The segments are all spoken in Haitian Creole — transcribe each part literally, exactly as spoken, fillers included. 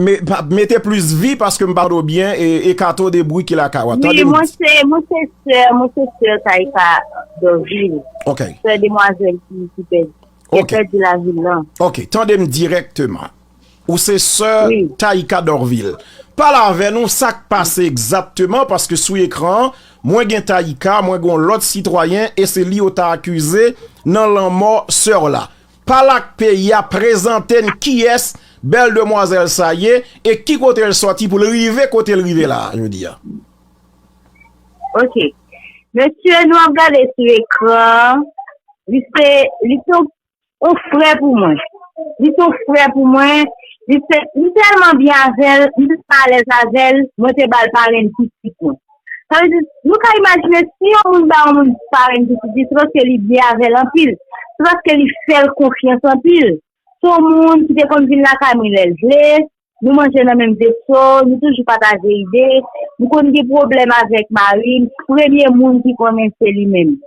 me- pa- mete plis vi paske m pa tande w byen e ekate w de bri ki lakay ou a. Tande Wi, m. Mwen se mwen se sè, mwen se sè Taïka Dorvil. Ok. Sè demwazèl ki ki pèdi ki Ok. pèdi lavi l lan. Ok, tande m dirèkteman. Ou se sè Wi. Taïka Dorvil. Pale avè nou sa k pase egzakteman paske sou ekran an, mwen gen Taïka, mwen gen yon lòt sitwayen e se li yo ta akize nan lanmò sè w la. Pale ak peyi a, prezante n kiyès bèl demwazèl sa ye e ki kote l sòti pou l rive kote l rive la jodi a. Ok. Mesye, nou ap gade sou ekran. Li se li se yon frè pou mwen. Li se yon frè pou mwen. Li se m tèlman byen avè l, m tèlman alèz avè l, mwen te ba l parenn pitit mwen. Sa vle di, nou ka imajine si yon moun ba yon moun parenn pitit li, se paske li byen avè l anpil. Se paske li fè l konfyans anpil. Se yon moun ki te konn vin lakay mwen lè l vle. Nou manje nan menm veso, nou toujou pataje ide. M konn gen pwoblèm avèk mari m, premye moun ki konnen se li menm.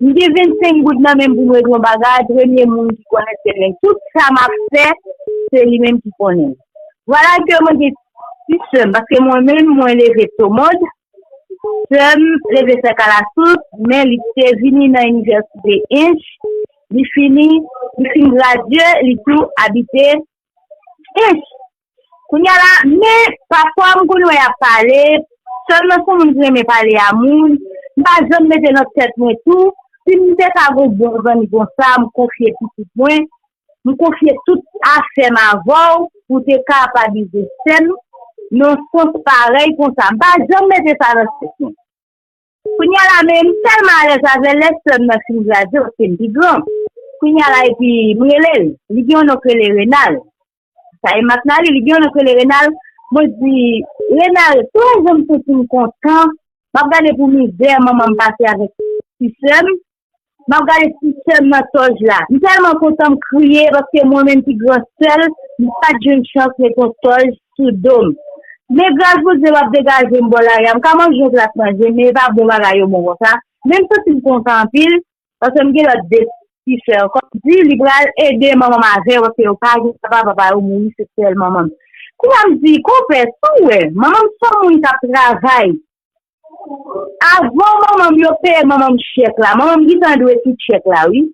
M gen vennsenk goud nan men m pou m regle yon bagay, premye moun ki konnen se li menm. Tout sa m ap fè, se li menm ki konnen. Vwala ke mwen gen ti sè m, paske mwen menm, mwen leve Tomod. Sè m leve Sèkalasous, men li te vini nan inivèsite Ench. Li fini, li fin gradye, li tou abite Ench. Kounye a la, men pafwa m konn wè y ap pale, sè m nan se yon moun ki renmen pale a moun, m pa janm mete nan tèt mwen tou, si m te ka gon bon zanmi konsa, m konfye pitit mwen, m konfye tout afè m avè w, pou te kapab ede sè m, nan sans parèy konsa. M pa janm mete sa nan tèt mwen. Kounye a la, men m tèlman alèz avè l, lè sè m nan fin gradye, paske m pi gran. Kounye a la, epi m rele l. Li gen yon non k rele Renal. Sa e Matnali, li gen yon non k rele Renal. Mwen di, Renal, tou lè jan m santi m kontan, m ap gade pou mizè manman m pase avèk ti sè m. M ap gade ti sè m nan tòj la. M tèlman kontan m kriye paske mwen menm ki gran sè l, m pa t jwenn chans met yon tòj sou do m. Men gras Bondye m ap degaje m bò lari a. M ka manje yon plat manje, men e pa bon bagay yo bon konsa. Men m santi m kontan anpil, paske m gen lòt de ti sè ankò. M di li pral ede manman m avè yo, paske yo pa gen papa, papa yo mouri, se sèl manman m. Kounye a m di, konpè, si w wè, manman m se yon moun k ap travay. Avan manman m yo peye manman m chèk la, manman m gentan dwe tout chèk la, wi.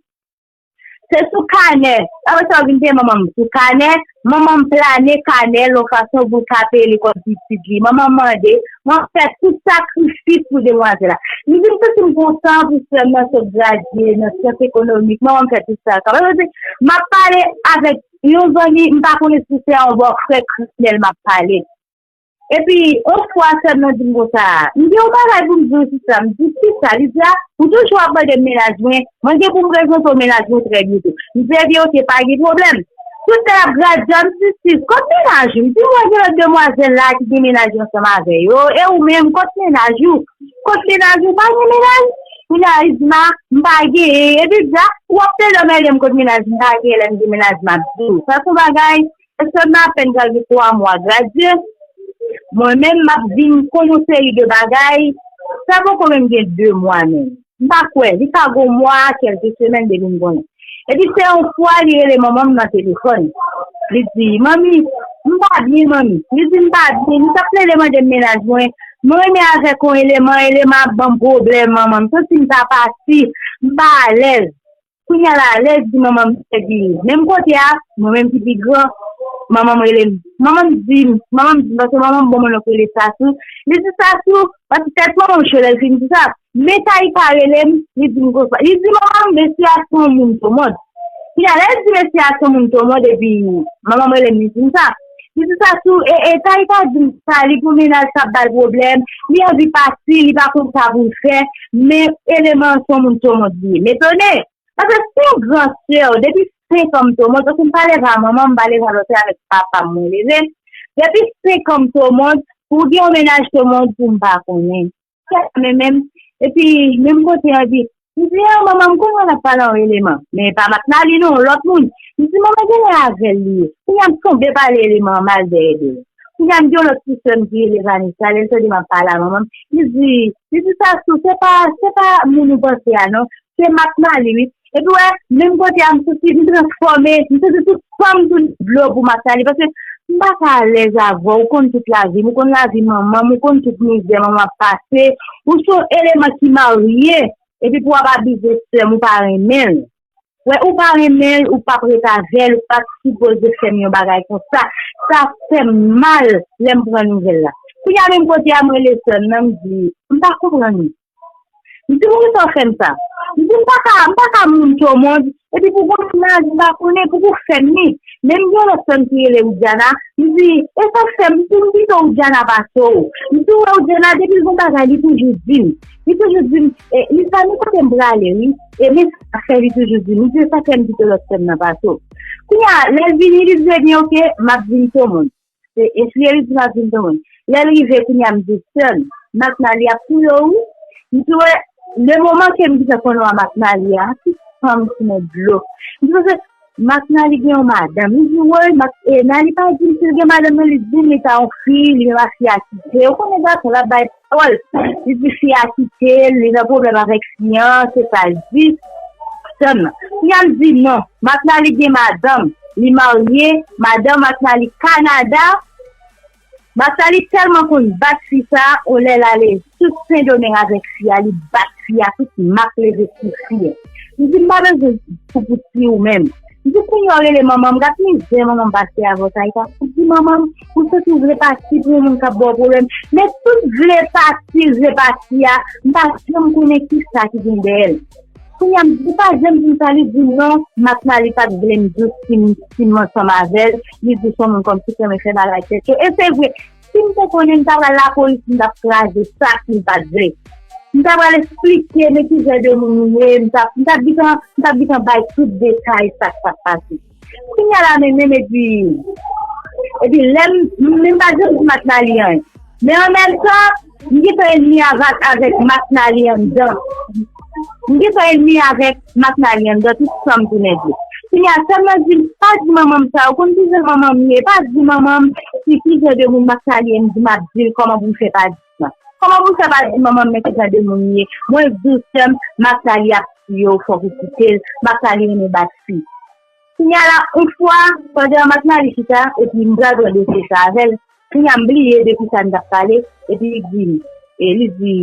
Se sou kanè. Apre sa, yo vin peye manman m sou kanè. Manman m plane kanè l yon fason pou l ka peye lekòl pitit li. Manman m mande, mwen fè tout sakrifis pou demwazèl la. M di m santi m kontan pou sè m nan sot gradye nan syans ekonomik. Manman m fè tout sa l kapab. M ap pale avèk yon zanmi, m pa konnen si se yon bò frè kriminèl m ap pale. Epi, yon fwa, sè m nan di m konsa, m gen yon bagay pou m di w sista, m di, kisa? Li di, a, ou toujou ap mande m mennaj mwen, mwen gen pou m prezante w mennaj mwen trè byento. M di, ebyen, oke, pa gen pwoblèm. Tout lè l ap gradye a, m di, sis, kot mennaj ou? M di, mwen gen lòt demwazèl la ki gen mennaj yo ansanm avè yo, e ou menm, kot mennaj ou? Kot mennaj ou? Pa gen mennaj? Kounye a, li di m, a, m pa genyen. Epi, di, a, w ap plede mande m kot mennaj m, pa genyen, lè m gen mennaj m ap di w. Sa se yon bagay, Sè m nan apèn pral gen twa mwa gradye. Mwen menm, m ap vin konn yon seri de bagay. Sa poko menm gen de mwa menm. M pa kwè, li ka gen yon mwa, kèlke semèn depi m konnen. Epi se yon fwa, li rele manman m nan telefòn. Li di, manmi, m pa byen, manmi. Li di, m pa byen. Li t ap plede mande m mennaj mwen. Mwen renmen avèk yon eleman, eleman ap ban m pwoblèm, manman. M santi m ta pati. M pa alèz. Kounye a la, lè l di manman m, epi menm kote a, mwen menm ki pi gran, manman m rele m. Manman m di m, manman m di m, paske manman m bon moun k rele Sasou. Li di Sasou, paske tèt manman m cho lè l fin di sa. Men sa li pa rele m, li di m konsa. Li di manman m, mesye a se yon moun Tomod. Kounye a, lè l di mesye a se yon moun Tomod, epi manman m rele m, li di m sa. Li di Sasou, e, e, sa li pa di m sa, li pou mennaj sa ap ba l pwoblèm, li anvi pati, li pa konn sa pou l fè, men eleman an se yon moun Tomod li ye. M etone. Paske si yon gran sè w, depi senk an m Tomod, paske m pa leve a manman m, m pa leve a lòt avèk papa m mwen leve. Depi senk an m Tomod, pou gen yon mennaj Tomod pou m pa konnen. Se sa menm menm. Epi, menm kote an di, m di, a, manman m konnen w ap pale yon eleman. Men pa Matnali non, lòt moun. M di, manman genlè avè l li ye. Kounye a m tonbe pale eleman an mal dèyè de l. Kounye a m gen yon lòt ti sè m ki rele Vanessa, lè l tande m ap pale a manman m, li di, li di, Sasou, se pa, se pa moun ou panse a non. Se Matnali, wi. Epi wè, menm kote a, m santi m transfòme, m santi tout san m tounen dlo pou Matnali. Paske M pa ka alèz avè w, ou konn tout lavi m, ou konn lavi manman m, ou konn tout mizè manman ap pase, ou se yon eleman ki marye, epi pou w ap abize sè m, ou pa renmen l. Wè, ou pa renmen l, ou p ap ret avè l, ou pa t sipoze fè m yon bagay konsa. Sa fè m mal lè m pran nouvèl la. Kounye a menm kote a, m rele sè m nan, m di, m pa konprann li. M di, poukisa w fè m sa? M di, m pa ka, m pa ka moun to mond, epi pou gon moun nan di m pa konnen, pou ou fè m li. Men m gen yon lòt sè m ki rele Widiana, m di, e sa k fè m, m di, m pito Widiana pase w. M di, w wè Widiana, depi l gon bagay, li toujou di m. Li toujou di m, e, li pa ni kote m prale, wi. E men sa k fè li toujou di m. M di, sa k fè m pito lòt sè m nan pase w. Kounye a, lè l vini, li di, ebyen, oke, m ap vin to mond. Se eseye li di m ap vin to mond. Lè l rive, kounye a, m di, sè m, Maknali ap touye w, wi. M di, wè, le moman ke m gentan konnen w a Maknali a, tout san m tounen dlo. M di, paske Maknali gen yon madanm. M di, woy, Mak, e, Nali pa di m si l gen madanm, non, li di m li ta yon fi, li menm ak fi a kite. Ou konnen gason, l ap bay pawòl. Li di fi a kite l, li nan pwoblèm avèk fi an, se sa l di. Sè m nan. Kounye a m di, non, Maknali gen madanm, li marye, madanm Maknali Kanada. Maknali tèlman konn bat fi sa, yon lè l ale tout Sendomeng avèk fi a, li bat fi a, tout mak leve sou fi a. M di, m pa bezwen pou, pou ti ou menm. M di, kounye a w rele manman m, gad mizè manman m pase avè w, sa e pa pou di manman m, ou santi w vle pati pou yon moun k ap ba w pwoblèm. Men tout vle pati, vle pati a, m pa janm konnen kisa ki gen dèyè l. Kounye a, m di, pa janm di m sa, li di non, Maknali pa t vle m di w si m, si m ansanm avè l, li di w se yon moun kòmsi k renmen fè bagay tèt yo. E se vre, si m te konnen, m ta pral lapolis, m t ap kraze sa si l pa t vle. M ta pral esplike men ki jan de moun li ye, m t ap, m t ap gentan, m t ap gentan bay tout detay sa k t ap pase. Kounye a la menm, menm, epi, epi lè m, m, m pa janm di Maknali anyen. Men an menm tan, m gentan enmi avèk, avèk Maknali anndan. M gentan enmi avèk Maknali anndan, tout san m tounen dlo. Kounye a, sè m nan di m, pa di manman m sa, ou konn kijan manman m ye, pa di manman m si kijan de moun Maknali ye, m di m ap di l, kòman pou m fè pa di l? Kòman pou m fè pa di manman m men kijan de moun li ye? Mwen di w sè m, Maknali ap tiye w, fòk ou kite l, Maknali renmen bat fi. Kounye a la, yon fwa, pandan Maknali chita, epi m pral pran dosye sa avè l, kounye a m bliye de kisa n t ap pale, epi li di m, e li di,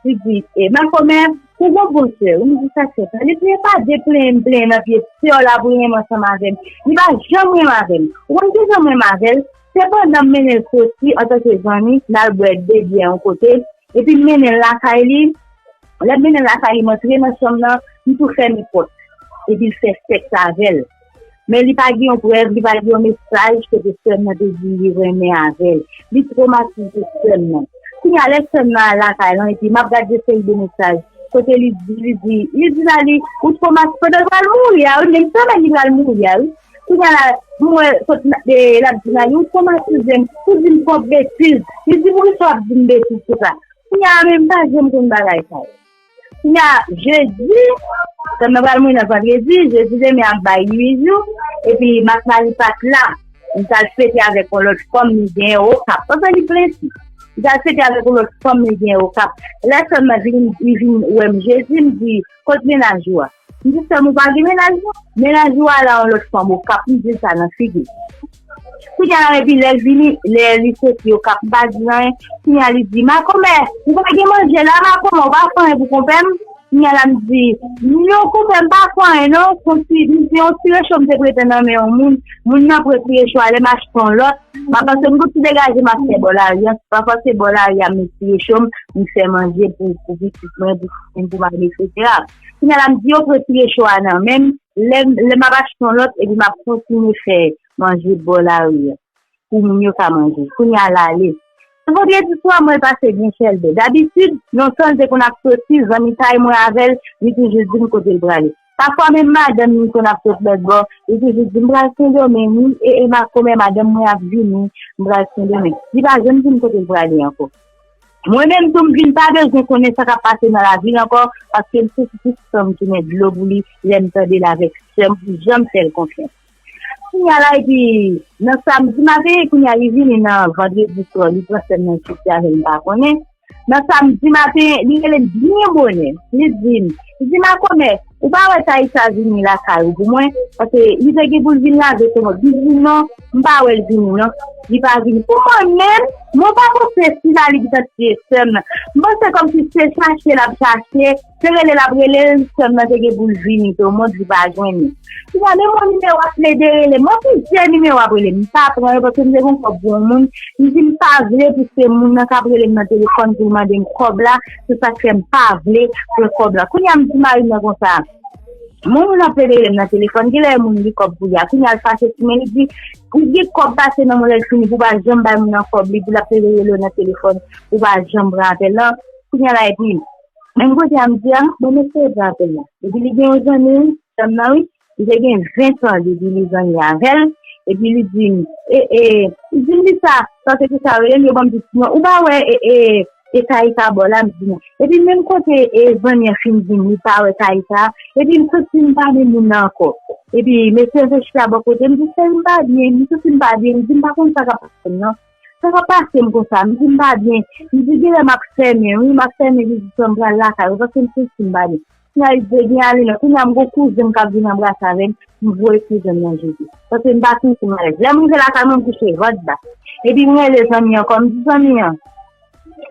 li di, e, makomè, ou gon bon sè, wi, m di sa k fè sa. Li di, e pa de plenyen m plenyen nan pye sè w la pou l renmen ansanm avè m. Li pa janm renmen avè m. Ou konn kijan m renmen avè l? Se pandan m mennen l soti antanke zanmi, n al bwè de byè yon kote, epi m mennen l lakay li, lè m mennen l lakay li, m antre nan chanm nan, m tou fèmen pòt. Epi l fè sèks avè l. Men li pa gen yon prèv, li pa gen yon mesaj kote sè m nan te di li renmen avè l. Li twomatize sè m nan. Kounye a lè sè m nan al lakay lan, epi m ap gade de seri de mesaj. Kote li di, li di, li di Nali, ou twomatize, pandan l pral mouri a, wi, menm semèn li pral mouri a, wi. Kounye a la, m wè, kote l ap di Nali, ou twomatize m, ou di m twòp betiz. Li di, poukisa w ap di m betiz konsa? Kounye a menm m pa janm konn bagay sa yo. Kounye a, jedi, sè m nan pral mouri nan vandredi, jedi demen ap bay uit jou, epi Maknali pa t la. M t al fete avèk yon lòt fanm li genyen Okap. Paske li plenty. M t al fete avèk yon lòt fanm li genyen Okap. Lè sè m nan vin, li vin wè m jedi, m di, kot mennaj ou a? M di, sè m, ou pa gen mennaj non. Mennaj ou a la yon lòt fanm Okap, m di l sa nan figi l. Kounye a la, epi lè l vini, lè li soti Okap, m pa di l anyen. Kounye a li di, makomè, ou pa gen manje la, makomè, ou pa fè anyen pou konpè m? Kounye a la, m di, non, konpè, m pa fè anyen non, kòmsi, m di, yon ti recho m te prete nan men yon moun, moun nan pran ti recho a, lè m achte yon lòt, m ap pase m gon ti degaje, m ap fè bò lari a, m ap pase bò lari a, m met ti recho m, m fè manje pou, pou pitit mwen, pou fanmi m, pou mari m, etsetera. Kounye a la, m di yo pran ti recho a nan men m, lè, lè m ap achte yon lòt, epi m ap kontinye fè manje bò lari a pou moun yo ka manje. Kounye a l ale. Vandredi swa, mwen pase byen chèlbè. Dabitid, nan tan l te konn ap soti, zanmitay mwen avè l, li toujou di m kote l prale. Pafwa, menm madanm li konn ap sot lòt bò, li toujou di m pral Sendomeng, wi, e, e makomè, madanm mwen ap vini, m pral Sendomeng. Li pa janm di m kote l prale ankò. Mwen menm tou, m vin pa bezwen konnen sa k ap pase nan lavi l ankò, paske m soti tout san m tounen dlo pou li, lè m tande l avèk sè m, pou janm fè l konfyans. Kounye a la, epi, nan samdi maten, kounye a li vini nan vandredi swa, li pran sè m nan soti avè l, m pa konnen. Nan samdi maten, li rele m byen bonè. Li di m, li di, makomè, Ou pa wè Tayisa vini lakay ou pou mwen? Paske li te gen pou l vin lave se mwen. Li di non, m pa wè l vini non. Li pa vini. Pou mwen menm, mwen pa panse si Nali gentan tiye sè m nan. M panse kòmsi se chache l ap chache, se rele l ap rele l, sè m nan te gen pou l vini tou, mwen di pa jwenn li. Li pa men mwen nimewo ap plede rele, mwen plizyè nimewo ap rele m, m pa pran yo paske m te gon kòb pou yon moun. M di m pa vle pou se moun nan k ap rele m nan telefòn pou l mande m kòb la, se sa k fè m pa vle pran kòb la. Kounye a m di mari m nan konsa, moun nan ap rele m nan telefòn, genlè moun li kòb pou li a. Kounye a l fache sou mwen, li di, ou gen kòb pase nan mwen lè l fini, pou w pa janm bay moun nan kòb li, pou l ap rele w nan telefòn, ou pa janm pran apèl lan. Kounye a la, epi, menm kote a m di a, bon, m eseye pran apèl la. Epi li gen yon zanmi, sè m nan, wi, li te gen ven tan depi li zanmi avè l, epi li di m, e, e, li di m li sa, sa se ki sa rele m, yo ban m di non, ou pa wè, e, e, e Tayika bò la, m di non. Epi menm kote, e, zanmi an fin di m, li pa wè Tayika, epi m santi m pa de moun nan ankò. Epi mesye an te chita bò kote m, di, cheri, m pa byen, m santi m pa byen, m di, m pa konn sa k ap pase m non. Sa k ap pase m konsa, m di m pa byen, m di genlè m ap fèmen, wi, m ap fèmen vizit mwen, m pral lakay ou, paske m santi m pa byen. Kounye a li di, ebyen, ale non. Kounye a m gon kouzen m k ap vin anbrase avè m, m voye kouzen m nan jete. Paske m pa santi m alèz. Lè m rive lakay mwen, m kouche vant ba. Epi m rele zanmi an ankò, m di zanmi an,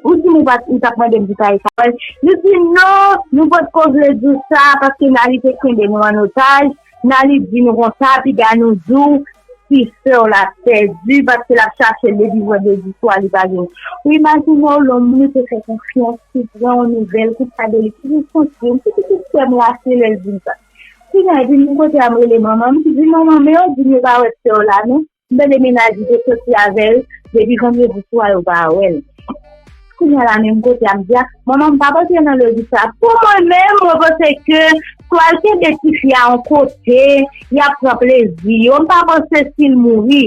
ou di m ou pa t, ou t ap mande m pou Tayika wè l. Li di non, nou potko vle di w sa, paske Nali te kenbe nou an otaj. Nali di nou konsa, piga nou di w, si sè w la pèdi, paske l ap chache l depi vandredi swa, li pa gen. Ou imajine w, lè yon moun ou te fè konfyans, ki pran yon nouvèl, ki pa de li, ki vin santi w, m santi tout kè m rache lè l di m sa. Kounye a, epi m kote a m rele manman m, m di manman, men yo di m yo pa wè sè w la non. M tande mennaj li te soti avè l, depi vandredi swa yo pa wè l. Kounye a la menm kote a m di a, manman m pa pote nan lojik sa. Pou mwen menm, mwen panse ke swa l kenbe tifi a yon kote, y ap pran plezi yo. M pa panse si l mouri.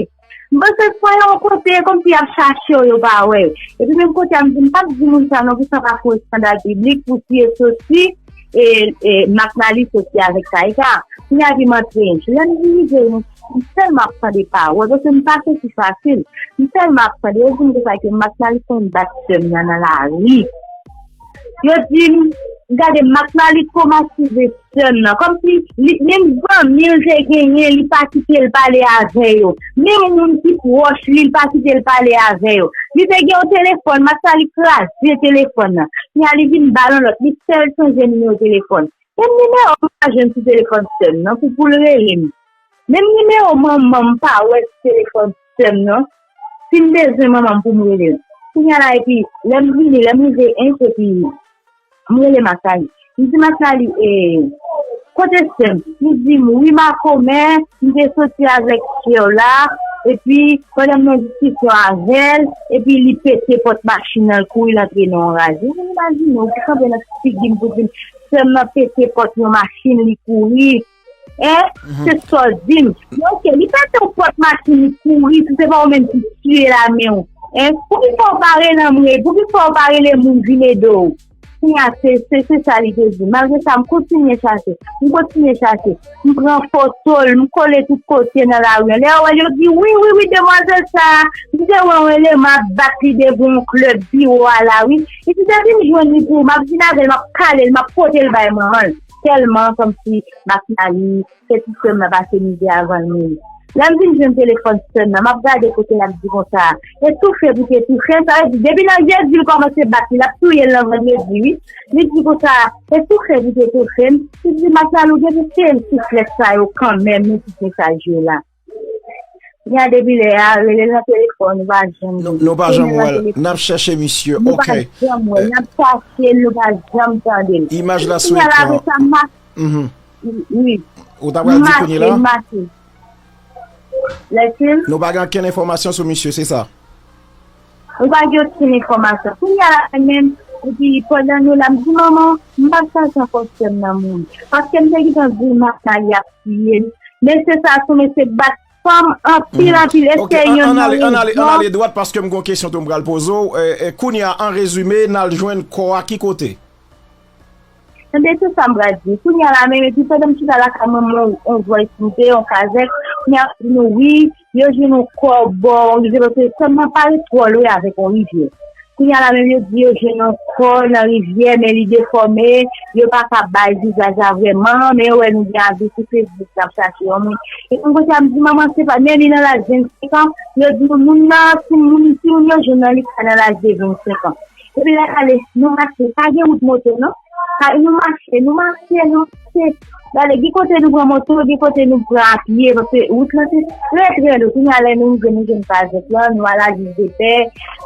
M panse swa yon kote, kòmsi y ap chache yo, yo pa wè yo. Epi menm kote a m di, m p ap di moun sa non, pou sa pa fè yon eskandal piblik, pou si e soti, e, e, Maknali soti avèk Tayika. Kounye a epi m antre, lè m vin rive, m sèlman ap tande pawòl, paske m pa santi fasil. M sèlman ap tande, yo di m konsa ke Maknali konn bat sè m nan nan lari. Yo di m, gade, Maknali twomatize sè m nan. Kòmsi li, menm zanmi l te genyen, li pa kite l pale avè yo. Menm moun ki pwòch li, li pa kite l pale avè yo. Li te gen yon telefòn, Maknali kraze telefòn nan. Kounye a li vin ba l yon lòt, li fè l chanje nimewo telefòn. Menm nimewo m pa jwenn sou telefòn sè m nan pou, pou l rele m. Menm nimewo manman m pa wè sou telefòn sè m nan. Si m bezwen manman m pou m rele l. Kounye a la, epi, lè m vini, lè m rive, en, epi, m rele Maknali. M di Maknali, e, kote sè m? Li di m, wi, makomè, m te soti avèk sè w la, epi, pandan m nan diskisyon avè l, epi li pete pòt machin nan, l kouri, l antre nan yon raje. Ou imajine w, pou kanpe nan figi m pou di m, sè m nan pete pòt yon machin, li kouri. En, se sa w di m. Men oke, li pete yon pòt machin, li kouri, si se pa ou menm ki tiye l a men w. En, poukisa w pa rele anmwe, poukisa w pa rele moun vin ede w? Kounye a, se, se, se sa li te di. Malgre sa, m kontinye chache. M kontinye chache. M pran foto l, m kole tout kote nan lari a. Lè yo wè l, yo di, wi, wi, wi, demwazèl sa a, m te wè yon eleman ap bat li devan yon klèb biwo a la, wi. Li di, depi m jwenn li pou ou, m ap vin avè l, m ap kale l, m ap pote l bay manman l. Tèlman kòmsi Maknali fè ti sè m nan pase mizè avan l mouri. Lè m vin jwenn telefòn sè m nan, m ap gade kote l ap di konsa, etoufe pou te toufe m, sa vle di, depi nan jedi l kòmanse bat li, l ap touye l nan vandredi, wi. Li di konsa, etoufe pou te toufe m. Li di, Maknali, ou gen pou peye m souflèt sa yo kanmenm, men tout mesaj yo la. Kounye a depi lè a, rele l nan telefòn, nou pa janm Nou, nou pa janm wè l. N ap chèche misye. Nou pa janm wè l. N ap chache l, nou pa janm tande l. Imaj la sou ekran. Kounye a la, apre sa, m mache. Mhm. Wi. Ou ta pral di kounye la? M mache, m mache. Lèsil? Nou pa gen okenn enfòmasyon sou misye, se sa? Nou pa gen okenn enfòmasyon. Kounye a la menm, epi pandan nou la, m di, manman, m pa chache ankò sè m nan mouri. Paske m te gentan di l Maknali ap tiye l. Mesye sa, se yon mesye k bat fanm anpil, anpil. Èske se youn nan rezon? Ann ale, ann ale dwat, paske m gen yon kesyon tou m pral poze w. E, e, kounye a, an rezime, n al jwenn kò a ki kote? Ebyen, se sa m pral di. Kounye a la menm, epi pandan m chita lakay mwen, m wè yon voice note, yon kazèk, kounye a di nou, wi, yo jwenn yon kò bò, yon rivyè, paske sè m nan parèt twò lwen avèk yon rivyè. Kounye a la menm yo di yo jwenn yon kò nan rivyè, men li defòme, yo pa ka bay vizaj la vrèman, men yo wè nou gen avi sou Facebook, n ap chache yon moun. E yon kote a m di, manman, se pa, men li nan laj vennsenk an, yo di nou, moun nan, timoun, timoun yo jwenn nan, li ka nan laj de vennsenk an. Epi lè ale, nou mache, pa gen wout moto non. Sa, nou mache, nou mache, nou mache. Gade, gen kote nou pran moto, gen kote nou pran apye, paske wout lan te trè, trè lou. Kounye a lè nou rive, nou jwenn kazèk lan, nou al a jij de pè,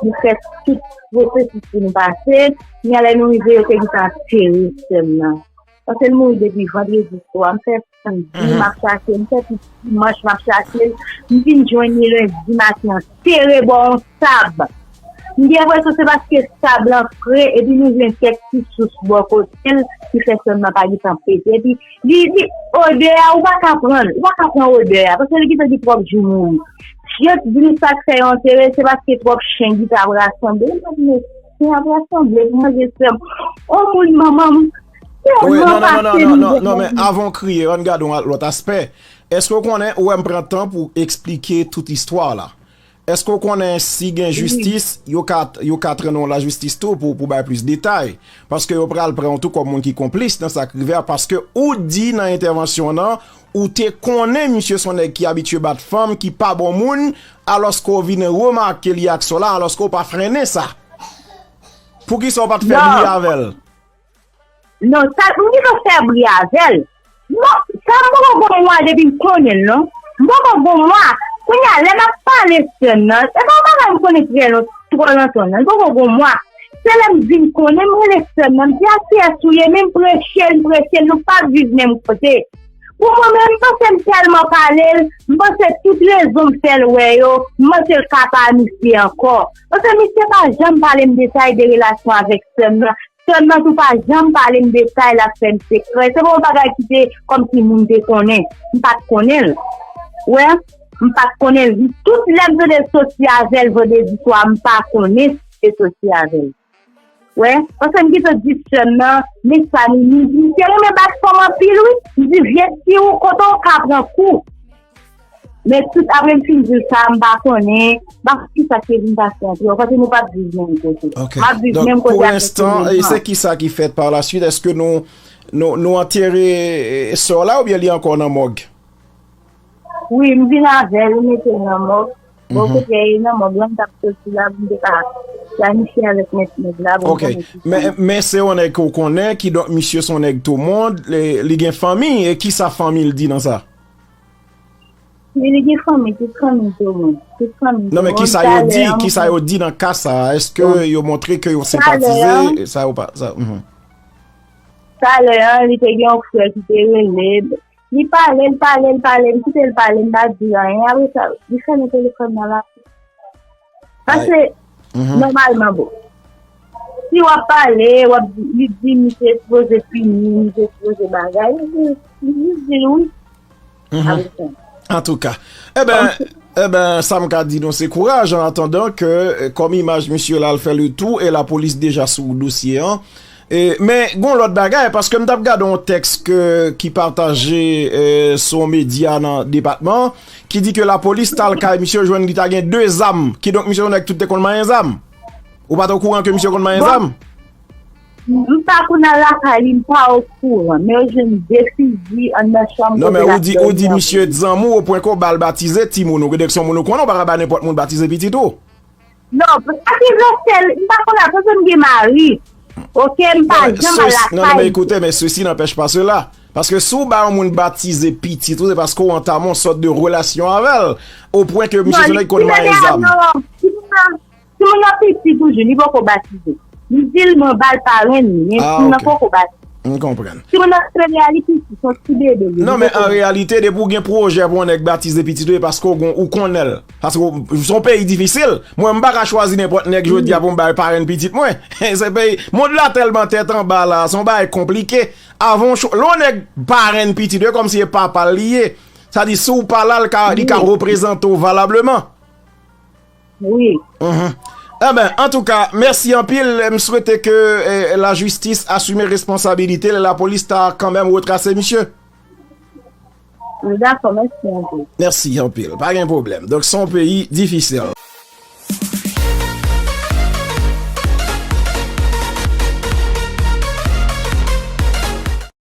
nou fè tout pwosesis pou nou pase. Kounye a lè nou rive, yo te gentan antere sè m nan. Paske l mouri depi vandredi swa, m fè samdi, m ap chache, m fè tout dimanch, m ap chache l. M vin jwenn li lendi maten an, tere bò yon sab. M gen enpresyon se paske sab lan fre, epi nou jwenn kèk ti sous bò kote l, ki fè sè m nan pa gentan pete. Epi, li, li, odè a, ou pa ka pran l, ou pa ka pran odè a, paske li gentan gen twòp jou mouri. Jis di m sa k fè yo antere, se paske twòp chen ki t ap rasanble. M ap di, men chen ap rasanble pou manje sè m. O moun, manman m, Wi, non, non, non, non, non, non, non, men avan w kriye, ann gade yon lòt aspè. Èske w konnen, ou wè m pran tan pou eksplike tout istwa la. Èske w konnen si gen jistis, yo ka, yo ka trennen w lajistis tou pou, pou bay plis detay? Paske yo pral pran w tou kòm moun ki konplis nan sa k rive a, paske ou di nan entèvansyon w nan, ou te konnen misye se yon nèg ki abitye bat fanm, ki pa bon moun, alòske w vin remake li ak sa w la, alòske w pa frennen sa. Poukisa w pa t fè bri avè l? Non, sa, m gentan fè bri avè l. Non, sa m poko gon mwa depi m konnen l, non. M poko gon mwa. Kounye a, lè m ap pale sè m nan, se pa yon bagay m konnen trè lon-, twò lontan, non. M poko gon mwa. Se lè m vin konnen, m rele sè m nan, m di, "A kiyès ou ye?" Men m preche l, m preche l, nou p ap viv menm kote. Pou mwen menm, m panse m tèlman pale l, m panse tout rezon m fè l wè yo, m panse l ka pa misye ankò. Paske misye pa janm pale m detay de relasyon avèk sè m nan. Sè m nan tou pa janm pale m de sa, l ap fè m sekrè. Se pa yon bagay ki te kòmsi moun te konnen. M pa t konnen l. Wè, m pa t konnen l. Tout lè m tande l soti avè l vandredi swa, m pa konnen si te soti avè l. Wè, paske m gentan di sè m nan, men sa li, li, li te renmen bat fanm anpil, wi. M di, "Vye fi ou, kote w ka pran kou?" Men tout apre m fin di l sa, m pa konnen, m pa konnen kisa ki te vin pase ant yo, paske nou p ap viv menm kote. Ok. M ap viv menm kote ak mesye Lizman. Donk, pou enstan, e se kisa ki fèt pa la swit? Èske nou, nou, nou antere, e, sè w la oubyen li ankò nan mòg? Wi, m vin avè l, m mete l nan mòg. Bon, kote l nan mòg la, m t ap soti la, pou m te ka planifye avèk mèt nèg la, pou m konnen kisa. Ok. Men, men se yon nèg ke w konnen, kidonk misye se yon nèg tou mond, li, li gen fanmi, e kisa fanmi l di nan sa? Men li gen fanmi, tout fanmi tou moun. Tout fanmi tou moun. Non, men kisa yo di, kisa yo di nan ka sa a? Èske yo montre ke yo senpatize? Sa yo pa, sa, mhm. Talè a, li te gen yon frè ki te rele. Li pale, l pale, l pale, m kite l pale, m pa di anyen. Apre sa, li fèmen telefòn nan la. Paske, nòmalman, bon, si w ap pale, w ap di, li di, misye sipoze pini, misye sipoze bagay, li di, li di l wi. Antouka. Eben, eben, sa m ka di nou, se kouraj, an atandan ke, eh, kòm imaj misye la, l fè le tou, e lapolis deja sou dosye an. E, men, gon lòt bagay, paske m t ap gade yon tèks ke, ki pataje, eh, sou yon medya nan depatman, ki di ke lapolis t al kay misye, jwenn li ta gen de zam, kidonk misye yon nèg tout te konn manyen zam. Ou pa t okouran ke misye konn manyen zam? M pa konn al lakay li, m pa okouran, men yo jwenn de fizi anndan chanm kote l ap dòmi an. Non, men ou di, ou di misye t zanmi w opwen ke w ba l batize timoun ou, kidonk se yon moun ou konnen, ou pa ka ba nenpòt moun batize pitit ou. Non, sa ki vle sèl, m pa konn al, paske m gen mari. Ok, m pa janm al lakay li. Non, non, men ekoute, men ceci n'empêche pas cela. Paske si w ba yon moun batize pitit ou, se paske w antame yon sòt de relasyon avè l, opwen ke misye se yon nèg ki konn manyen zam. Non, li, non, li pa, non, li pa. Timoun nan piti toujou, li poko batize. M di l mwen ba l parenn li, men timoun nan poko batize. Ah, ok. M konprann. Timoun nan se li a, li piti, se yon ti bebe li. Non, men an reyalite, depi w gen pwojè pou yon nèg batize pitit ou, e paske w gon, ou konnen l. Paske w, se yon peyi difisil. Mwen, m pa ka chwazi nenpòt nèg jodi a pou m bay parenn pitit mwen. Se peyi, mond la tèlman tèt anba la, se yon bagay konplike. Avan w cho-, lè yon nèg parenn pitit ou, e kòmsi e papa l li ye. Sa di, si w pa la, l ka, li ka reprezante w valableman. Wi. Mhm. Eben, antouka, mèsi anpil. M swete ke, eh, lajistis asime responsabilite l, lapolis ta kanmenm retrase misye. Dakò, mèsi anpil. Mèsi anpil. Pa gen pwoblèm. Donk, se yon peyi difisil.